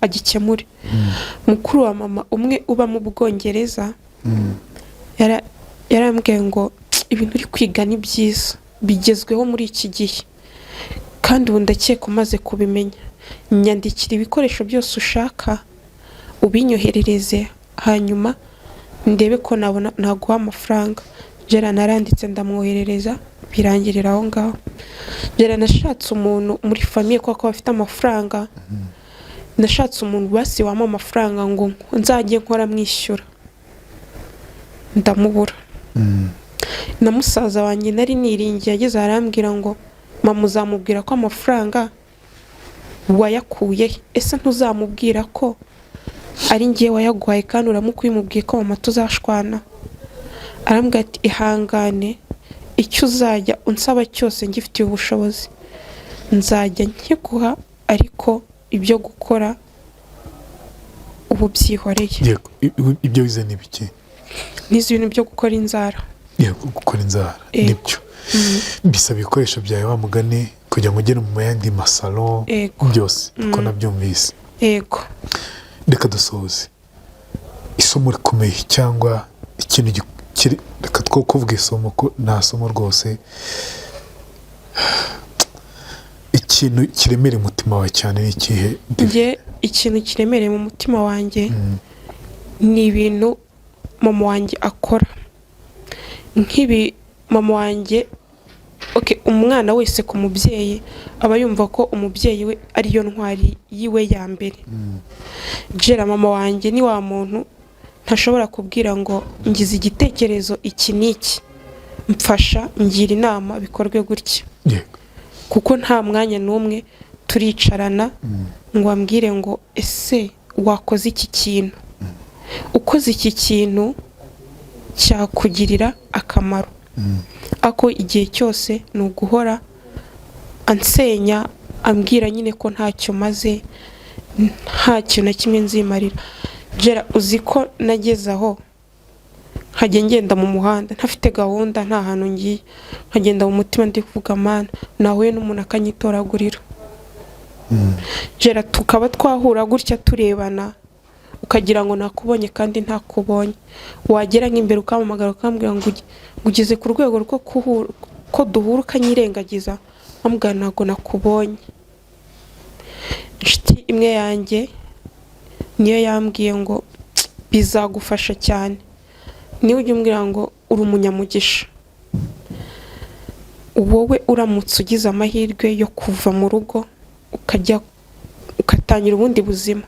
agikemure. Mukuru wa mama umwe uba mu Bwongereza yarambwiye ngo ibintu uri kwiga ni byiza, bigezweho muri iki gihe, kandi ubu ndakeka umaze kubimenya. Nyandikira ibikoresho byose ushaka ubinyoherereze, hanyuma ndebe ko nabona naguha amafaranga. Gera naranditse ndamwoherereza, birangirira aho ngaho. Gera nashatse umuntu muri famille kuko bafite amafaranga, nashatse umuntu basi wampa amafaranga ngo nzajye nkora mwishyura, ndamubura. Na musaza wanjye nari niringiye ageze arambwira ngo mama uzamubwira ko amafaranga wayakuye he? Ese ntuzamubwira ko ari ngiye wayaguhaye, kandi uramuka ubimubwiye ko mama tuzashwana? Arambwira ati: "Ihangane, icyo uzajya unsaba cyose ngifitiye ubushobozi nzajya nkiguha, ariko ibyo gukora ubu byihoreye." Yego, ibyo wize ni biki? Nize ibintu byo gukora inzara. Yego, gukora inzara. Yego. Nibyo bisaba ibikoresho byawe wa mugani kugira ngo ugere mu yandi masalo byose uko nabyumvise. Yego. Reka dusoze. Isomo rikomeye cyangwa ikintu reka two kuvuga isomo ko nta somo rwose, ikintu kiremereye umutima wawe cyane ni ikihe, David? Njye ikintu kiremereye mu mutima wanjye ni ibintu mama wanjye akora nk'ibi. Mama wanjye, okay, umwana wese ku mubyeyi aba yumva ko umubyeyi we ariyo ntwari yiwe ya mbere. Gera mama wanjye ni wa muntu ntashobora kubwira ngo ngize igitekerezo iki n'iki, mfasha, ngira inama, bikorwe gutya, kuko nta mwanya n'umwe turicarana ngo ambwire ngo ese wakoze iki kintu, ukoze iki kintu cyakugirira akamaro. Ako igihe cyose ni uguhora ansenya, ambwira nyine ko ntacyo maze, nta kintu na kimwe nzimarira. Gera uzi ko nageze aho Nkajya ngenda mu muhanda ntafite gahunda, nta hantu ngiye, nkagenda mu mutima ndi kuvuga: "Mana, nahuye n'umuntu akanyitoragurira." Jera, tukaba twahura gutya turebana, ukagira ngo nakubonye kandi ntakubonye. Wagera nk'imbere ukampamagara, ukambwira ngo ugeze ku rwego rwo kuhura, ko duhura ukanyirengagiza, nkambwira ntabwo nakubonye. Inshuti imwe yanjye niyo yambwiye ngo bizagufasha cyane, niba ujya umbwira ngo uri umunyamugisha wowe, uramutse ugize amahirwe yo kuva mu rugo ukajya ugatangira ubundi buzima,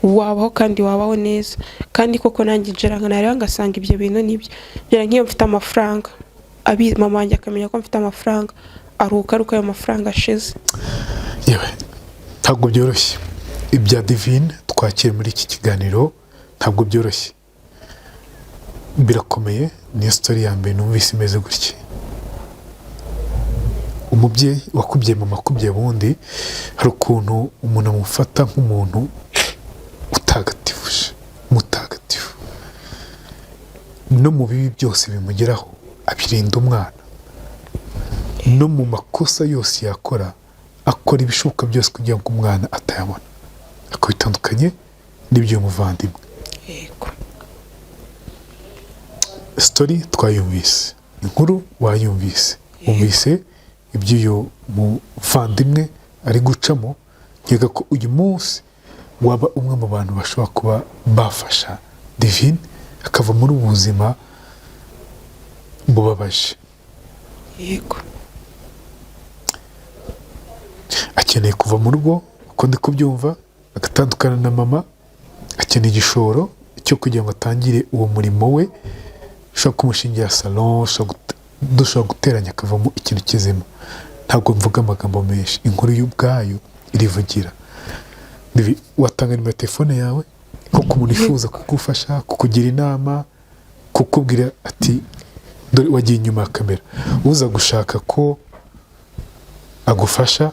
wabaho kandi wabaho neza. Kandi koko nanjye njera nareba ngasanga ibyo bintu nibyo. Njera nk'iyo mfite amafaranga, abi mama wanjye akamenya ko mfite amafaranga, aruhuka ari uko ayo mafaranga ashize. Yewe, ntabwo byoroshye ibya Divine twakiriye muri iki kiganiro, ntabwo byoroshye, birakomeye. Niyo story ya mbere numvise imeze gutya. Umubyeyi wakubye, mama akubye, bundi hari ukuntu umuntu amufata nk'umuntu utagatifuje, mutagatifu, no mu bibi byose bimugeraho abirinda umwana, no mu makosa yose yakora akora ibishoboka byose kugira ngo umwana atayabona. Ariko bitandukanye n'ibyo muvandimwe. Yego. Story twayumvise, inkuru wayumvise, wumvise iby'uyu muvandimwe ari gucamo. Nkeka ko uyu munsi waba umwe mu bantu bashobora kuba bafasha Divine akava muri ubu buzima bubabaje. Yego. Akeneye kuva mu rugo, uko ndi kubyumva, agatandukana na mama. Akeneye igishoro cyo kugira ngo atangire uwo murimo we, ushobora kumushingira salon, dushobora guteranya akavamo ikintu kizima. Ntabwo mvuga amagambo menshi, inkuru y'ubwayo irivugira. Watanga nimero ya telefone yawe nko ku muntu wifuza kugufasha, kukugira inama, kukubwira ati dore wagiye inyuma ya kamera, uza gushaka ko agufasha,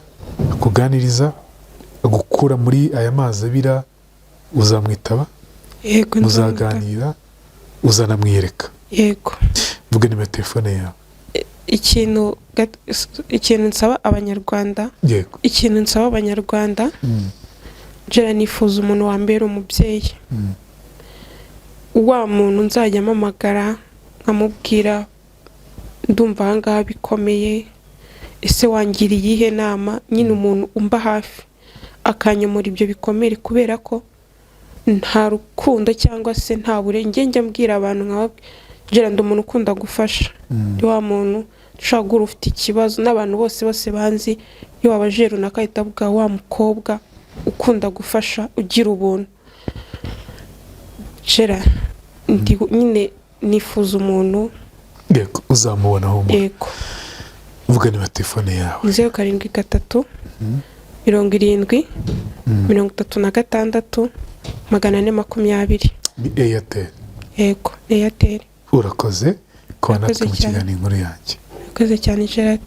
akuganiriza, agukura muri aya mazi abira, uzamwitaba? Yego, nzamwitaba. Muzaganira, uzanamwiyereka? Yego. Vuga nimero ya telefone yawe. Ikintu nsaba Abanyarwanda, ikintu nsaba Abanyarwanda, jera nifuza umuntu wambera umubyeyi, wa muntu nzajya mpamagara nkamubwira: "Ndumva ahangaha bikomeye, ese wangira iyihe nama?" Nyine umuntu umba hafi akanyomora ibyo bikomere, kubera ko nta rukundo cyangwa se nta burenge. Njya mbwira abantu nkababwira, ndi umuntu ukunda gufasha, ndi wa muntu ushobora guhura ufite ikibazo n'abantu bose bose banzi, iyo wabajije runaka ahita avuga wa mukobwa ukunda gufasha, ugira ubuntu. Jera ndi nyine nifuza umuntu. Yego, uzamubonaho umuntu. Yego. Vuga nimero ya telefone yawe. 073 70 36 420. Ni Airtel? Yego, ni Airtel. Urakoze kuba Urakoze natwe mu cyane. kiganiro Inkuru Yanjye. Urakoze cyane, Gerard.